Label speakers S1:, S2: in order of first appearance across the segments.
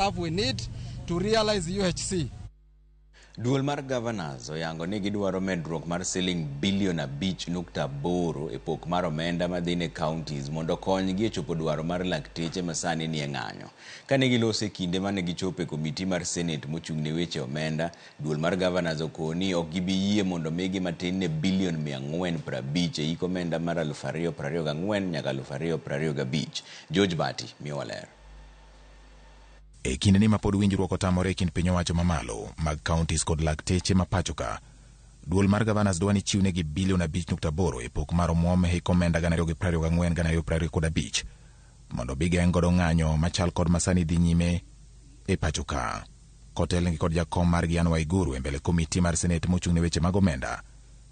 S1: We need to realize UHC.
S2: Duol mar Governors oyango ni gidwaro medruok mar siling bilion 5.8 e pok mar omenda madhi ne counties mondo okonygi e chopo dwaro mar lakteche ma sani nie ng'anyo. Kane giloso e kinde mane gichopo e komiti mar Senate mochung' ne weche omenda, duol mar Governors okoni ok gibi yie mondo migi matin ne bilion 450 e hik omenda mar 2024 nyaka 2025. George Bati miyowa ler.
S3: E kindeni ma pod winjruok otamore e kind piny owacho mamalo mag counties kod lakteche ma pacho ka, duol mar Governors dwa ni chiwnegi bilion 5.8 e pok mar omuom e hik omenda 2024-2025 mondo gigeng' godo ng'anyo machal kod masani dhi nyime e pacho ka. Kotelnegi kod jakom margi Anne Waiguru e mbele komiti mar Senate mochung' ne weche mag omenda,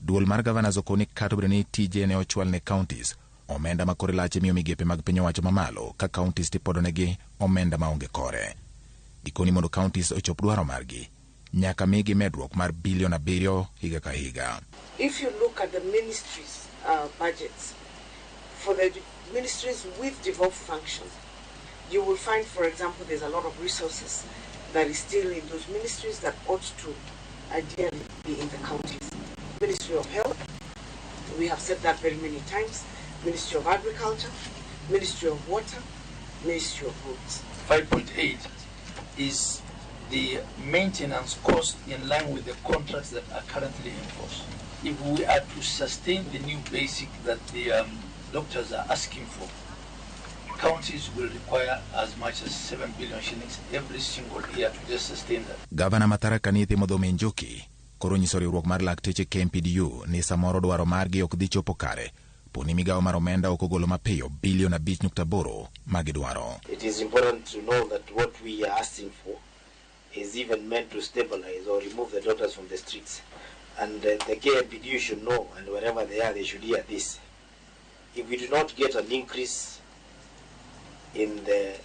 S3: duol mar Governors okoni kata obedo ni tije ne ochwal ne counties, omenda ma kore lach imiyo migepe mag piny owacho mamalo ka counties tipodonegi omenda maonge kore. Gikoni mondo counties ochop dwaro margi, nyaka migi medruok mar bilion 7 higa ka higa.
S4: If you look at the ministries' budgets, for the ministries with devolved functions, you will find, for example, there's a lot of resources that is still in those ministries that ought to ideally be in the counties. Ministry of Health, we have said that very many times. Ministry of Agriculture, Ministry of Water, Ministry of Roads.
S5: 5.8 is the maintenance cost in line with the contracts that are currently in force. If we are to sustain the new basic that the doctors are asking for, counties will require as much as 7 billion shillings every single year to just sustain that.
S3: Gavana ma Tharaka Nithi Muthomi Njuki koro nyiso riwruok mar lakteche KMPDU ni samoro dwaro margi ok dhi chopo kare poni migawo mar omenda ok ogolo mapiyo bilion 5.8 magidwaro.
S6: It is important to know that what we are asking for is even meant to stabilize or remove the doctors from the streets. And the KMPDU should know, and wherever they are, they should hear this. If we do not get an increase in the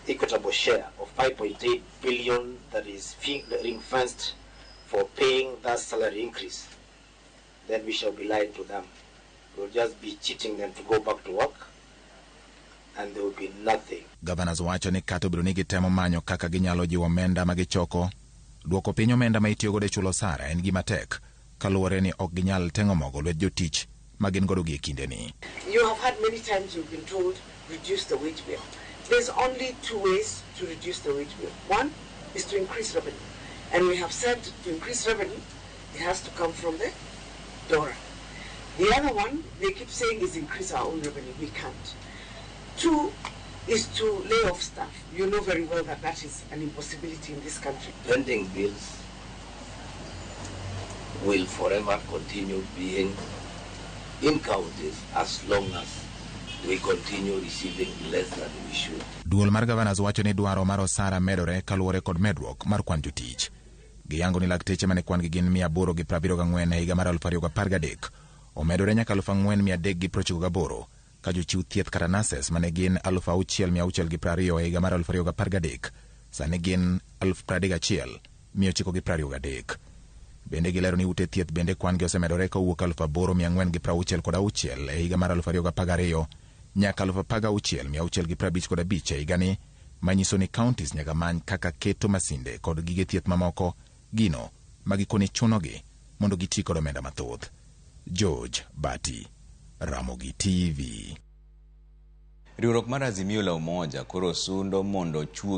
S6: equitable share of 5.8 billion that is ring fenced for paying that salary increase, then we shall be lying to them. We'll just be cheating them to go back to work, and there will be nothing.
S3: Governors wacho ni kata obedo ni gitemo manyo kaka ginyalo jiwo omenda ma gichoko, duoko piny omenda ma itiyogodo e chulo osara en gima tek kaluwore ni ok ginyal teng'o mogo lwet jotich ma gin godo gie kindeni.
S4: You have had many times you've been told, reduce the wage bill. There's only two ways to reduce the wage bill. One is to increase revenue. And we have said to increase revenue, it has to come from the DORA. The other one, they keep saying, is increase our own revenue. We can't. Two is to lay off staff. You know very well that that is an impossibility in this country.
S7: Pending bills will forever continue being in counties as long as we continue receiving less than we should.
S3: Duol mar Governors wacho ni dwaro mar osara medore kaluwore kod medruok mar kwan jotich. Giyango ni lakteche mane kwan gi gin 874 e higa mar 2013 omedore nyaka 4398 ka jochiw thieth kata nurses mane gin 6620 e higa mar 2013 sani gin 31923. Bende gilero ni ute thieth bende kwan gi osemedore kowuok 8466 e higa mar 2012 nyaka 16655 e higani, manyiso ni counties nyaka many kaka keto masinde kod gige thieth mamoko gino ma gikone chunogi mondo giti kod omenda mathoth. George Bati, Ramogi TV.
S2: Riwruok mar Azimio la Umoja koro sundo mondo chuo